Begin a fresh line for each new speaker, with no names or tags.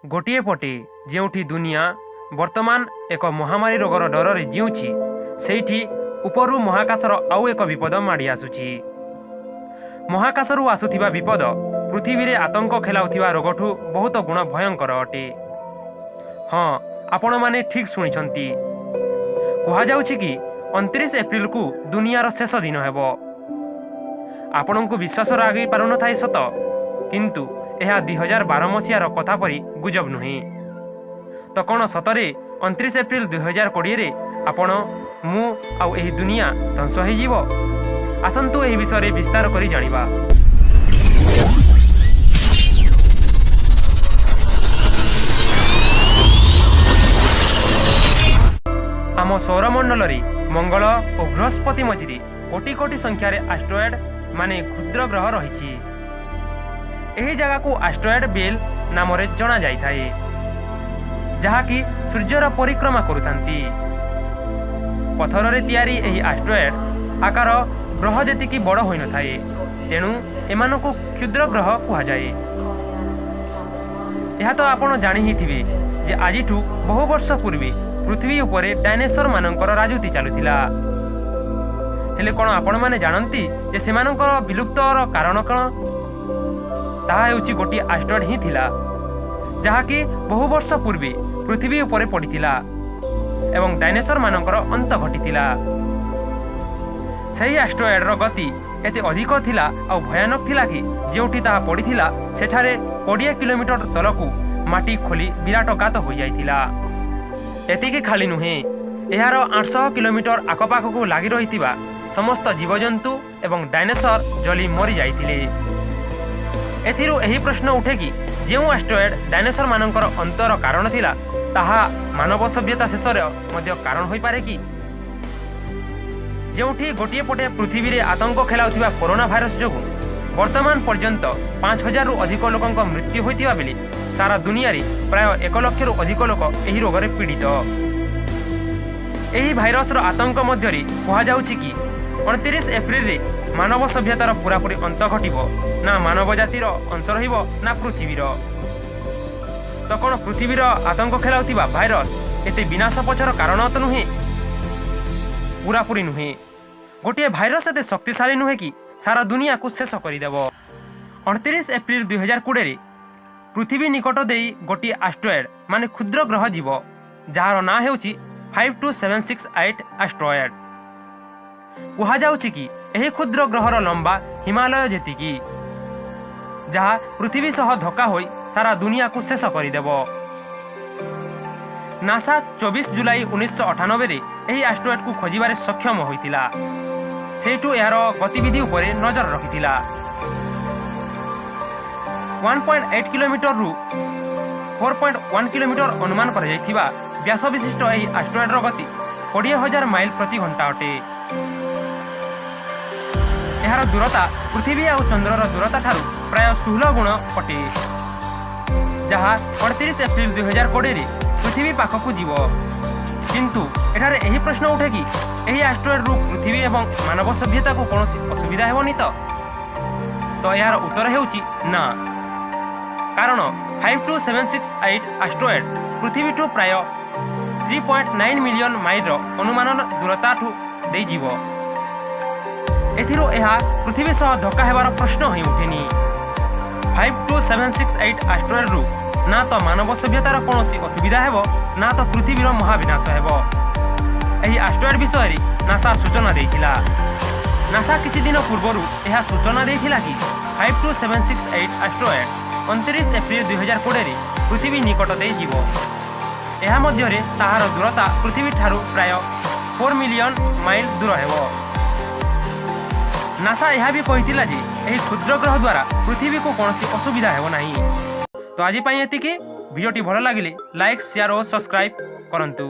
ଗୋଟିଏ ପଟେ ଯେଉଁଠି ଦୁନିଆ ବର୍ତ୍ତମାନ ଏକ ମହାମାରୀ ରୋଗର ଡରରେ ଜିଉଁଛି, ସେଇଠି ଉପରୁ ମହାକାଶର ଆଉ ଏକ ବିପଦ ମାଡ଼ି ଆସୁଛି। ମହାକାଶରୁ ଆସୁଥିବା ବିପଦ ପୃଥିବୀରେ ଆତଙ୍କ ଖେଳାଉଥିବା ରୋଗଠୁ ବହୁତ ଗୁଣ ଭୟଙ୍କର ଅଟେ। ହଁ, ଆପଣମାନେ ଠିକ୍ ଶୁଣିଛନ୍ତି। କୁହାଯାଉଛି କି 29 ଏପ୍ରିଲକୁ ଦୁନିଆର ଶେଷ ଦିନ ହେବ। ଆପଣଙ୍କୁ ବିଶ୍ୱାସ ଲାଗି ପାରୁନଥାଏ ସତ, କିନ୍ତୁ ଏହା 2012 ମସିହାର କଥା ପରି ଗୁଜବ ନୁହେଁ। ତ କ'ଣ ସତରେ 29 ଏପ୍ରିଲ 2020ରେ ଆପଣ, ମୁଁ ଆଉ ଏହି ଦୁନିଆ ଧ୍ୱଂସ ହେଇଯିବ? ଆସନ୍ତୁ, ଏହି ବିଷୟରେ ବିସ୍ତାର କରି ଜାଣିବା। ଆମ ସୌରମଣ୍ଡଳରେ ମଙ୍ଗଳ ଓ ବୃହସ୍ପତି ମଝିରେ କୋଟି କୋଟି ସଂଖ୍ୟାରେ ଆଷ୍ଟ୍ରଏଡ୍ ମାନେ କ୍ଷୁଦ୍ର ଗ୍ରହ ରହିଛି। ଏହି ଜାଗାକୁ ଆଷ୍ଟ୍ରଏଡ୍ ବେଲ୍ଟ ନାମରେ ଜଣାଯାଇଥାଏ, ଯାହାକି ସୂର୍ଯ୍ୟର ପରିକ୍ରମା କରୁଥାନ୍ତି। ପଥରରେ ତିଆରି ଏହି ଆଷ୍ଟ୍ରଏଡ୍ ଆକାର ଗ୍ରହ ଯେତିକି ବଡ଼ ହୋଇନଥାଏ, ତେଣୁ ଏମାନଙ୍କୁ କ୍ଷୁଦ୍ର ଗ୍ରହ କୁହାଯାଏ। ଏହା ତ ଆପଣ ଜାଣି ହିଁ ଥିବେ ଯେ ଆଜିଠୁ ବହୁ ବର୍ଷ ପୂର୍ବେ ପୃଥିବୀ ଉପରେ ଡାଇନେସର ମାନଙ୍କର ରାଜୁତି ଚାଲୁଥିଲା। ହେଲେ କ'ଣ ଆପଣମାନେ ଜାଣନ୍ତି ଯେ ସେମାନଙ୍କର ବିଲୁପ୍ତର କାରଣ କ'ଣ? ତାହା ହେଉଛି ଗୋଟିଏ ଆଷ୍ଟ୍ରଏଡ୍ ହିଁ ଥିଲା, ଯାହାକି ବହୁ ବର୍ଷ ପୂର୍ବେ ପୃଥିବୀ ଉପରେ ପଡ଼ିଥିଲା ଏବଂ ଡାଇନେସର ମାନଙ୍କର ଅନ୍ତ ଘଟିଥିଲା। ସେହି ଆଷ୍ଟ୍ରଏଡ୍ର ଗତି ଏତେ ଅଧିକ ଥିଲା ଆଉ ଭୟାନକ ଥିଲା କି ଯେଉଁଠି ତାହା ପଡ଼ିଥିଲା, ସେଠାରେ 20 କିଲୋମିଟର ତଳକୁ ମାଟି ଖୋଲି ବିରାଟ ଗାତ ହୋଇଯାଇଥିଲା। ଏତିକି ଖାଲି ନୁହେଁ, ଏହାର 800 କିଲୋମିଟର ଆଖପାଖକୁ ଲାଗି ରହିଥିବା ସମସ୍ତ ଜୀବଜନ୍ତୁ ଏବଂ ଡାଇନେସର ଜଳି ମରିଯାଇଥିଲେ। ଏଥିରୁ ଏହି ପ୍ରଶ୍ନ ଉଠେ କି ଯେଉଁ ଆଷ୍ଟ୍ରଏଡ୍ ଡାଇନେସର ମାନଙ୍କର ଅନ୍ତର କାରଣ ଥିଲା, ତାହା ମାନବ ସଭ୍ୟତା ଶେଷର ମଧ୍ୟ କାରଣ ହୋଇପାରେ କି? ଯେଉଁଠି ଗୋଟିଏ ପଟେ ପୃଥିବୀରେ ଆତଙ୍କ ଖେଳାଉଥିବା କରୋନା ଭାଇରସ ଯୋଗୁଁ ବର୍ତ୍ତମାନ ପର୍ଯ୍ୟନ୍ତ 5000ରୁ ଅଧିକ ଲୋକଙ୍କ ମୃତ୍ୟୁ ହୋଇଥିବା ବେଳେ ସାରା ଦୁନିଆରେ ପ୍ରାୟ 1 ଲକ୍ଷରୁ ଅଧିକ ଲୋକ ଏହି ରୋଗରେ ପୀଡ଼ିତ। ଏହି ଭାଇରସର ଆତଙ୍କ ମଧ୍ୟରେ କୁହାଯାଉଛି କି 29 ଏପ୍ରିଲରେ ମାନବ ସଭ୍ୟତାର ପୂରାପୂରି ଅନ୍ତ ଘଟିବ। ନା ମାନବ ଜାତିର ଅଂଶ ରହିବ, ନା ପୃଥିବୀର। ତ କ'ଣ ପୃଥିବୀର ଆତଙ୍କ ଖେଳାଉଥିବା ଭାଇରସ ଏତେ ବିନାଶ ପଛର କାରଣ ତ ନୁହେଁ? ପୂରାପୂରି ନୁହେଁ। ଗୋଟିଏ ଭାଇରସ ଏତେ ଶକ୍ତିଶାଳୀ ନୁହେଁ କି ସାରା ଦୁନିଆକୁ ଶେଷ କରିଦେବ। 29 ଏପ୍ରିଲ 2020ରେ ପୃଥିବୀ ନିକଟ ଦେଇ ଗୋଟିଏ ଆଷ୍ଟ୍ରଏଡ୍ ମାନେ କ୍ଷୁଦ୍ର ଗ୍ରହ ଯିବ, ଯାହାର ନାଁ ହେଉଛି 52768 ଆଷ୍ଟ୍ରଏଡ୍। କୁହାଯାଉଛି କି ଏହି କ୍ଷୁଦ୍ର ଗ୍ରହର ଲମ୍ବା ହିମାଳୟ ଯେତିକି, ଯାହା ପୃଥିବୀ ସହ ଧକ୍କା ହୋଇ ସାରା ଦୁନିଆକୁ ଶେଷ କରିଦେବ। ନାସା 24 ଜୁଲାଇ 1998ରେ ଏହି ଆଷ୍ଟ୍ରଏଡ୍କୁ ଖୋଜିବାରେ ସକ୍ଷମ ହୋଇଥିଲା। ସେଇଠୁ ଏହାର ଗତିବିଧି ଉପରେ ନଜର ରଖିଥିଲା। 1.8 କିଲୋମିଟରରୁ 4.1 କିଲୋମିଟର ଅନୁମାନ କରାଯାଇଥିବା ବ୍ୟାସ ବିଶିଷ୍ଟ ଏହି ଆଷ୍ଟ୍ରଏଡ୍ର ଗତି 20,000 ମାଇଲ ପ୍ରତି ଘଣ୍ଟା ଅଟେ। ଏହାର ଦୂରତା ପୃଥିବୀ ଆଉ ଚନ୍ଦ୍ରର ଦୂରତା ଠାରୁ ପ୍ରାୟ 16 ଗୁଣ ଅଟେ, ଯାହା 29 ଏପ୍ରିଲ 2020ରେ ପୃଥିବୀ ପାଖକୁ ଯିବ। କିନ୍ତୁ ଏଠାରେ ଏହି ପ୍ରଶ୍ନ ଉଠେ କି ଏହି ଆଷ୍ଟ୍ରଏଡ୍ରୁ ପୃଥିବୀ ଏବଂ ମାନବ ସଭ୍ୟତାକୁ କୌଣସି ଅସୁବିଧା ହେବନି ତ? ତ ଏହାର ଉତ୍ତର ହେଉଛି ନା। କାରଣ 52768 ଆଷ୍ଟ୍ରଏଡ୍ ପୃଥିବୀଠୁ ପ୍ରାୟ 3.9 ମିଲିୟନ ମାଇଲର ଅନୁମାନ ଦୂରତାଠୁ ଦେଇଯିବ। ଏଥିରୁ ଏହା ପୃଥିବୀ ସହ ଧକ୍କା ହେବାର ପ୍ରଶ୍ନ ହିଁ ଉଠେନି। 52768 ଆଷ୍ଟ୍ରଏଡ୍ରୁ ନା ତ ମାନବ ସଭ୍ୟତାର କୌଣସି ଅସୁବିଧା ହେବ, ନା ତ ପୃଥିବୀର ମହାବିନାଶ ହେବ। ଏହି ଆଷ୍ଟ୍ରଏଡ୍ ବିଷୟରେ ନାସା ସୂଚନା ଦେଇଥିଲା। ନାସା କିଛି ଦିନ ପୂର୍ବରୁ ଏହା ସୂଚନା ଦେଇଥିଲା କି 52768 ଆଷ୍ଟ୍ରଏଡ୍ 29 ଏପ୍ରିଲ 2020ରେ ପୃଥିବୀ ନିକଟ ଦେଇ ଯିବ। ଏହା ମଧ୍ୟରେ ତାହାର ଦୂରତା ପୃଥିବୀଠାରୁ ପ୍ରାୟ 4 ମିଲିୟନ ମାଇଲ ଦୂର ହେବ। ନାସା ଏହା ବି କହିଥିଲା ଯେ ଏହି କ୍ଷୁଦ୍ର ଗ୍ରହ ଦ୍ୱାରା ପୃଥିବୀକୁ କୌଣସି ଅସୁବିଧା ହେବ ନାହିଁ। ତ ଆଜି ପାଇଁ ଏତିକି। ଭିଡ଼ିଓଟି ଭଲ ଲାଗିଲେ ଲାଇକ୍, ସେୟାର ଓ ସବସ୍କ୍ରାଇବ୍ କରନ୍ତୁ।